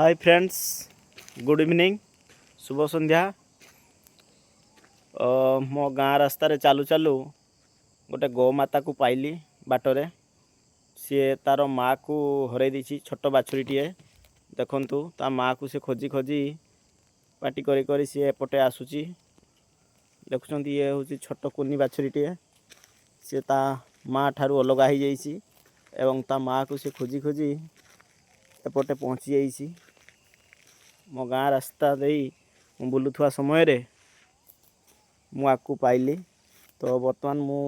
Hi friends, good evening, ଶୁଭ ସନ୍ଧ୍ୟା। ମୋ ଗାଁ ରାସ୍ତାରେ ଚାଲୁ ଚାଲୁ ଗୋଟେ ଗୋମାତାକୁ ପାଇଲି ବାଟରେ। ସିଏ ତାର ମାଆକୁ ହରାଇ ଦେଇଛି। ଛୋଟ ବାଛୁରୀଟିଏ। ଦେଖନ୍ତୁ, ତା ମାଆକୁ ସେ ଖୋଜି ଖୋଜି, ପାଟି କରି କରି ସିଏ ଏପଟେ ଆସୁଛି। ଦେଖୁଛନ୍ତି, ଇଏ ହେଉଛି ଛୋଟ କୁନି ବାଛୁରୀଟିଏ। ସିଏ ତା ମା ଠାରୁ ଅଲଗା ହେଇଯାଇଛି ଏବଂ ତା ମାଆକୁ ସେ ଖୋଜି ଖୋଜି ଏପଟେ ପହଞ୍ଚି ଯାଇଛି। ମୋ ଗାଁ ରାସ୍ତା ଦେଇ ମୁଁ ବୁଲୁଥିବା ସମୟରେ ମୁଁ ଆକୁ ପାଇଲି। ତ ବର୍ତ୍ତମାନ ମୁଁ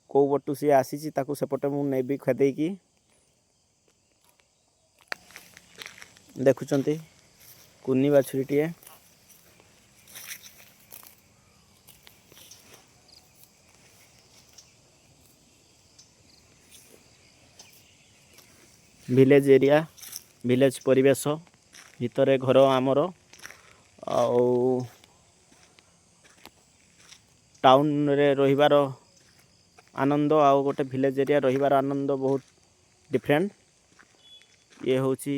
କେଉଁ ପଟୁ ସିଏ ଆସିଛି, ତାକୁ ସେପଟେ ମୁଁ ନେବି ଖେଦେଇକି। ଦେଖୁଛନ୍ତି, କୁନି ବାଛୁରୀଟିଏ। ଭିଲେଜ ଏରିଆ, ଭିଲେଜ ପରିବେଶ ଭିତରେ ଘର ଆମର। ଆଉ ଟାଉନରେ ରହିବାର ଆନନ୍ଦ ଆଉ ଗୋଟେ ଭିଲେଜ ଏରିଆ ରହିବାର ଆନନ୍ଦ ବହୁତ ଡିଫରେଣ୍ଟ। ଇଏ ହେଉଛି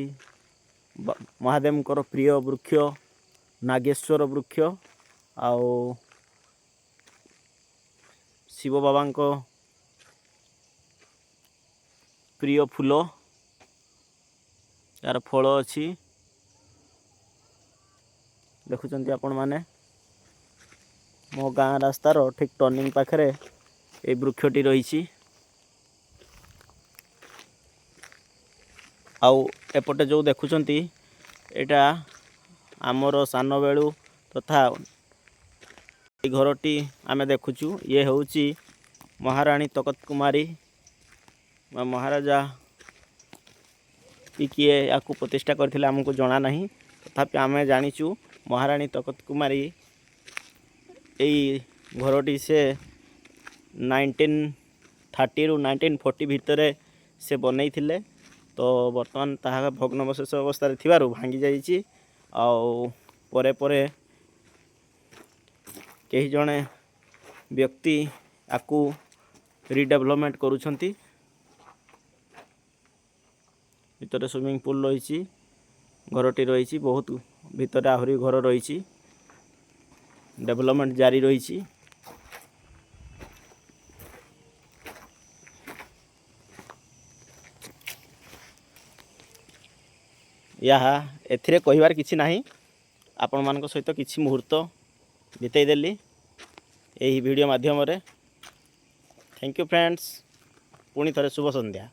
ମହାଦେବଙ୍କର ପ୍ରିୟ ବୃକ୍ଷ, ନାଗେଶ୍ୱର ବୃକ୍ଷ। ଆଉ ଶିବ ବାବାଙ୍କ ପ୍ରିୟ ଫୁଲ, ଏହାର ଫଳ ଅଛି। ଦେଖୁଛନ୍ତି ଆପଣମାନେ, ମୋ ଗାଁ ରାସ୍ତାର ଠିକ୍ ଟର୍ଣ୍ଣିଂ ପାଖରେ ଏଇ ବୃକ୍ଷଟି ରହିଛି। ଆଉ ଏପଟେ ଯେଉଁ ଦେଖୁଛନ୍ତି, ଏଇଟା ଆମର ସାନବେଳୁ ତଥା ଏଇ ଘରଟି ଆମେ ଦେଖୁଛୁ। ଇଏ ହେଉଛି ମହାରାଣୀ ତକତ କୁମାରୀ ବା ମହାରାଜା କି କିଏ ୟାକୁ ପ୍ରତିଷ୍ଠା କରିଥିଲେ, ଆମକୁ ଜଣା ନାହିଁ। ତଥାପି ଆମେ ଜାଣିଛୁ, ମହାରାଣୀ ତକତ କୁମାରୀ ଏଇ ଘରଟି ସେ 1930ରୁ 1940 ଭିତରେ ସେ ବନେଇଥିଲେ। ତ ବର୍ତ୍ତମାନ ତାହା ଭଗ୍ନାବଶେଷ ଅବସ୍ଥାରେ ଥିବାରୁ ଭାଙ୍ଗି ଯାଇଛି। ଆଉ ପରେ ପରେ କେହି ଜଣେ ବ୍ୟକ୍ତି ଆକୁ ରିଡେଭଲପମେଣ୍ଟ କରୁଛନ୍ତି। ଭିତରେ ସୁଇମିଂ ପୁଲ୍ ରହିଛି, ଘରଟି ରହିଛି, ବହୁତ ଭିତରେ ଆହୁରି ଘର ରହିଛି। ଡେଭଲପମେଣ୍ଟ ଜାରି ରହିଛି। ଏହା ଏଥିରେ କହିବାର କିଛି ନାହିଁ। ଆପଣମାନଙ୍କ ସହିତ କିଛି ମୁହୂର୍ତ୍ତ ବିତେଇ ଦେଲି ଏହି ଭିଡ଼ିଓ ମାଧ୍ୟମରେ। Thank you friends. ପୁଣି ଥରେ ଶୁଭ ସନ୍ଧ୍ୟା।